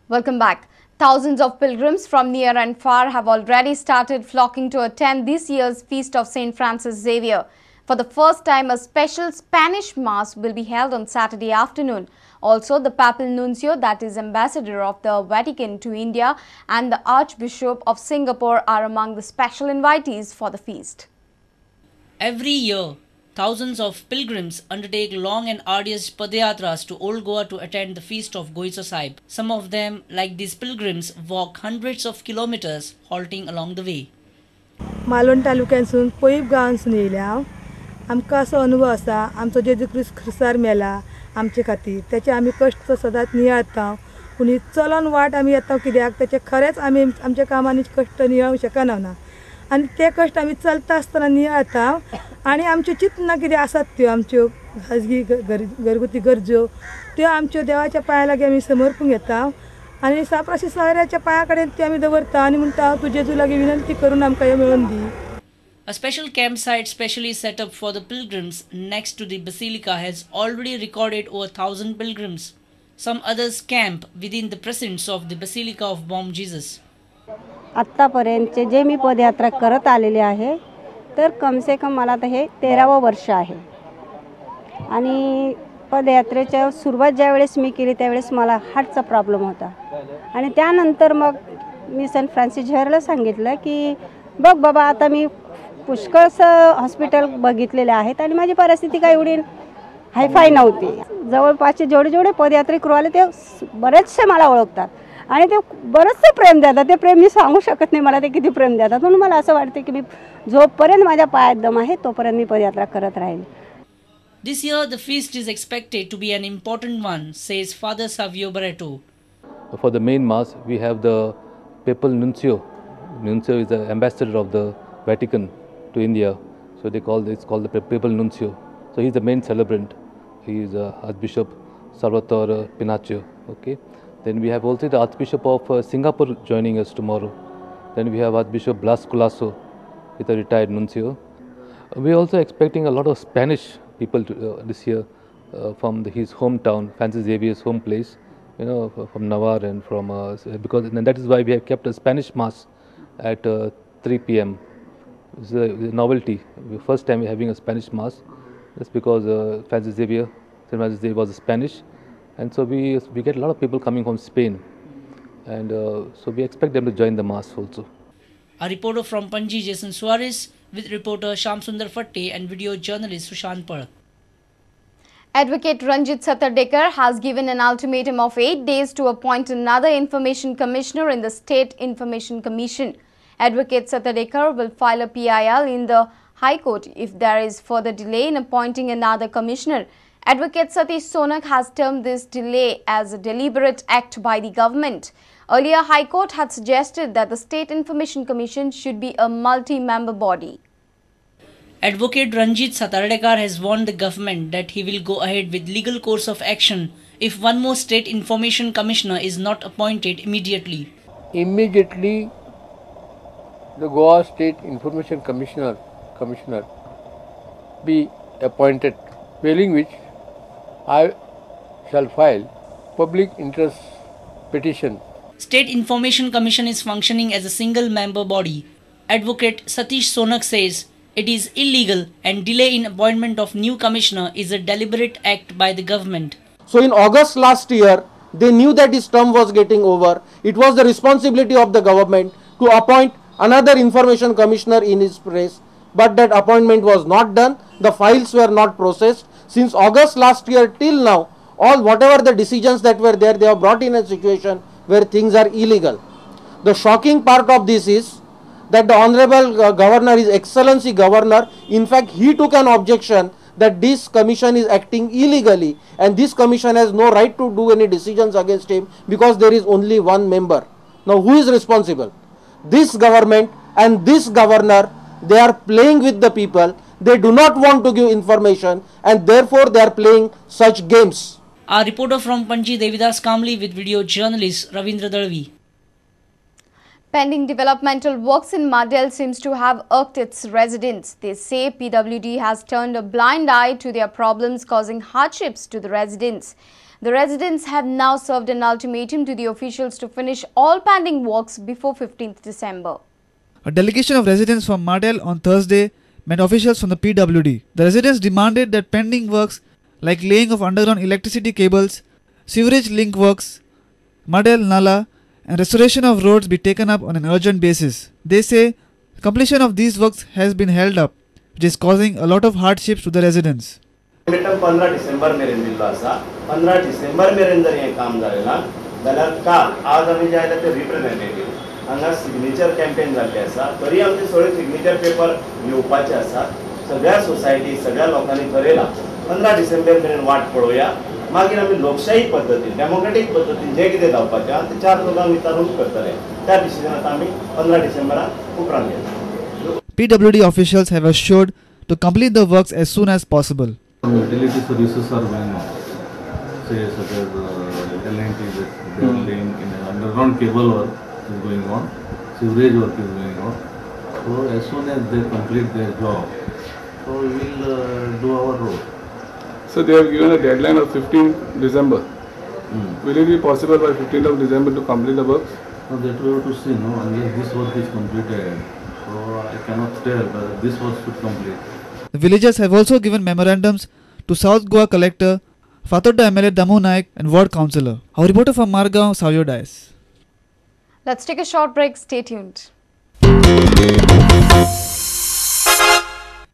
Welcome back. Thousands of pilgrims from near and far have already started flocking to attend this year's Feast of St. Francis Xavier. For the first time, a special Spanish Mass will be held on Saturday afternoon. Also, the Papal Nuncio, that is Ambassador of the Vatican to India, and the Archbishop of Singapore are among the special invitees for the feast. Every year, thousands of pilgrims undertake long and arduous padayatras to Old Goa to attend the feast of Goicho Sahib. Some of them, like these pilgrims, walk hundreds of kilometers, halting along the way. Malvan तालुक्यांसून पईब गांवांसून येयल्या हांव. आमकां असो अनुभव आसा, आमचो जेजू क्रिस्त क्रिस्तार मेला आमचे खातीर, तेचे आमी कश्ट सदांच नियाळता. पूण ही चलोन वाट आमी येता कित्याक तेचे खरेंच आमी आमच्या कामांनी कश्ट नियाळूंक शकना ना, आनी ते कश्ट आमी चलता आसतना नियाळता. आनी आमच्यो चिंतना कितें आसात त्यो आमच्यो खाजगी घरगुती गरजो त्यो आमच्यो देवाच्या पांया लागीं आमी समर्पूंक घेता आनी साप्राशी सोयऱ्याच्या पांया कडेन त्यो आमी दवरता आनी म्हणटा तूं जेजू लागीं विनंती करून आमकां हें मेळोवन दी. A special campsite specially set up for the pilgrims next to the basilica has already recorded over 1,000 pilgrims. Some others camp within the precincts of the Basilica of Bom Jesus. आत्तापर्यंतचे जे मी पदयात्रा करत आलेले आहे तर कम से कम मला आता हे 13वं वर्ष आहे. आणि पदयात्रेच्या सुरुवात ज्यावेळेस मी केली त्यावेळेस मला हार्टचा प्रॉब्लेम होता आणि त्यानंतर मग मी सेंट फ्रान्सिस झेवियरला सांगितलं की बघ बाबा, आता मी पुष्कळसं हॉस्पिटल बघितलेले आहेत आणि माझी परिस्थिती काय एवढी हायफाय नव्हती. जवळपासचे जेवढे जेवढे पदयात्रेकरू आले ते बरेचसे मला ओळखतात आणि ते बरंचसं प्रेम देतात. ते प्रेम मी सांगू शकत नाही मला ते किती प्रेम देतात. म्हणून मला असं वाटतं की मी जोपर्यंत माझ्या पायात दम आहे तोपर्यंत मी पदयात्रा करत राहील. This year the feast is expected to be an important one, says Father Savio Barreto. For the main mass we have the Papal Nuncio. Nuncio is the ambassador of the Vatican to India, so they call it's called the Papal Nuncio. So he is the main celebrant. He is Archbishop Salvatore Pinaccio. Okay. Then we have also the Archbishop of Singapore joining us tomorrow. Then we have Archbishop Blas Colasso, with a retired nuncio. We are also expecting a lot of Spanish people to, this year from his hometown, Francis Xavier's home place, you know, from Navarre and from because and that is why we have kept a Spanish mass at 3 p.m. It's a novelty. The first time we are having a Spanish mass. That's because Francis Xavier, St. Francis Xavier was a Spanish. And so we get a lot of people coming from Spain, and so we expect them to join the mass also. A reporter from Panji, Jason Suarez, with reporter Sham Sundar Fatte and video journalist Sushant Pal. Advocate Ranjit Satardekar has given an ultimatum of 8 days to appoint another information commissioner in the State Information Commission. Advocate Satardekar will file a PIL in the High Court if there is further delay in appointing another commissioner. Advocate Satish Sonak has termed this delay as a deliberate act by the government. Earlier, High Court had suggested that the State Information Commission should be a multi-member body. Advocate Ranjit Satardekar has warned the government that he will go ahead with legal course of action if one more State Information Commissioner is not appointed immediately. Immediately, the Goa State Information Commissioner be appointed, failing which I shall file public interest petition. State Information Commission is functioning as a single member body. Advocate Satish Sonak says it is illegal and delay in appointment of new commissioner is a deliberate act by the government. So in August last year, they knew that his term was getting over. It was the responsibility of the government to appoint another information commissioner in his place. But that appointment was not done. The files were not processed. Since August last year till now, all whatever the decisions that were there, they have brought in a situation where things are illegal. The shocking part of this is that the Honorable Governor, His Excellency Governor, in fact, he took an objection that this commission is acting illegally and this commission has no right to do any decisions against him because there is only one member. Now, who is responsible? This government and this governor, they are playing with the people. They do not want to give information and therefore they are playing such games. Our reporter from Panji, Devidas Kamli, with video journalist Ravindra Dalvi. Pending developmental works in Mardel seems to have irked its residents. They say PWD has turned a blind eye to their problems, causing hardships to the residents. The residents have now served an ultimatum to the officials to finish all pending works before 15th December. A delegation of residents from Mardel on Thursday met officials from the PWD. The residents demanded that pending works like laying of underground electricity cables, sewerage link works, Mardel Nala, and restoration of roads be taken up on an urgent basis. They say completion of these works has been held up, which is causing a lot of hardships to the residents. 15 December मेरेन दिल्लो आसा. 15 डिसेंबर मेरेन जर हें काम जालें ना जाल्यार काल आज आमी जे आयले ते रिप्रेझेंटेटीव हांगा सिग्नेचर कॅम्पेन जाल्लें आसा. तरी आमचे सगळे सिग्नेचर पेपर येवपाचे आसात. सगळ्या सोसायटी सगळ्या लोकांनी थरयलां 15 डिसेंबर मेरेन वाट पळोवया, मागीर आमी लोकशाही पद्दतीन डेमोक्रेटीक पद्दतीन जें कितें जावपाचें आहा तें 4 लोकांक विचारून करतले. त्या डिसिजनाक आमी 15 डिसेंबराक उपरांत घेतले. PWD officials have assured to complete the works as soon as possible. Utility services are going on, say such as L&T, they are laying in underground cable work is going on, sewerage work is going on. So as soon as they complete their job, so we will do our road. So they have given a deadline of 15th December. Will it be possible by 15th of December to complete the works? No, that we have to see, no, unless this work is completed. So I cannot tell, but this work should complete. The villagers have also given memorandums to South Goa Collector, Fatorda MLA Damu Naik and Ward Councillor. Our reporter from Margao, Savio Dias. Let's take a short break. Stay tuned.